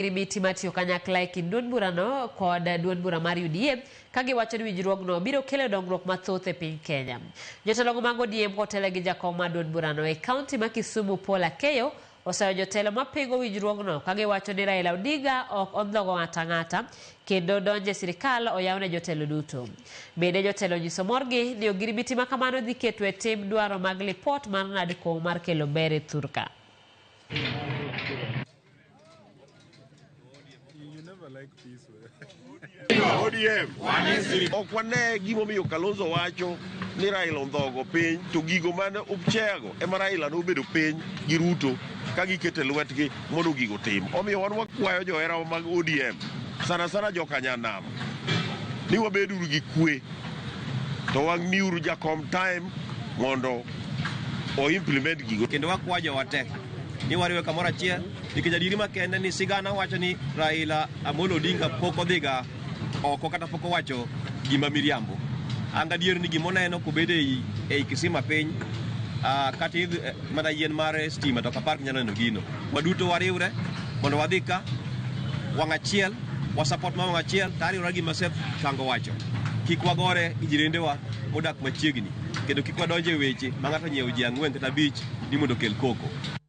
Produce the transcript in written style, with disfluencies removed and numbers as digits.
Ogirimiti matiyo kanyakla e kind duond burano kod duond bura mar UDA ka giwacho ni winjruogno biro kelo dongruok mathoth e piny Kenya. Jotelogo mag ODM kotelo gi jakom mar duond burano e kaunti ma Kisumu Paul Akeyo osayo jotelo mapingo winjruogno ka giwacho ni Raila Odinga ok ondhogo ng'ato ang'ata kendo donjo e sirikal oyaw ne jotelo duto. Bende jotelo onyiso morgi ni ogirimiti ma kamano dhi keto e tim dwaro mag lipot mar NADCO mar kelo ber e thurka. ODM. Ok wane gimomiyo Kalonzo wacho ni Raila ondhogo piny to gigo mane upcheago ema Raila nobedo piny gi Ruto ka giketo e lwetgi mondo gigo tim. Omiyo wan wakwayo joherawa mag ODM sana sana joka Nyanam ni wabeduru gi kwe to wang'iuru jakom time mondo o implement gigo. Kendo wakwa jowa te ni wariwe kamoro achiel nikech adieri makende ni sigana wacho ni Raila Amolo Odinga pok odhiga oko kata pok owacho gima miriambo. An gadier ni gima oneno kobedo ei kisima piny kata idh mana yien mar stima to ok apar kinyalo neno gino. Waduto wariwre mondo wadhi ka wang' achiel wa support ma wang' achiel to ariwora gi gima Seth Kango wacho. Kik wagore gi jirendewa modak machiegni kendo kik wadonje weche ma ng'ato nyiewo ji 4 kata 5 ni mondo okel koko.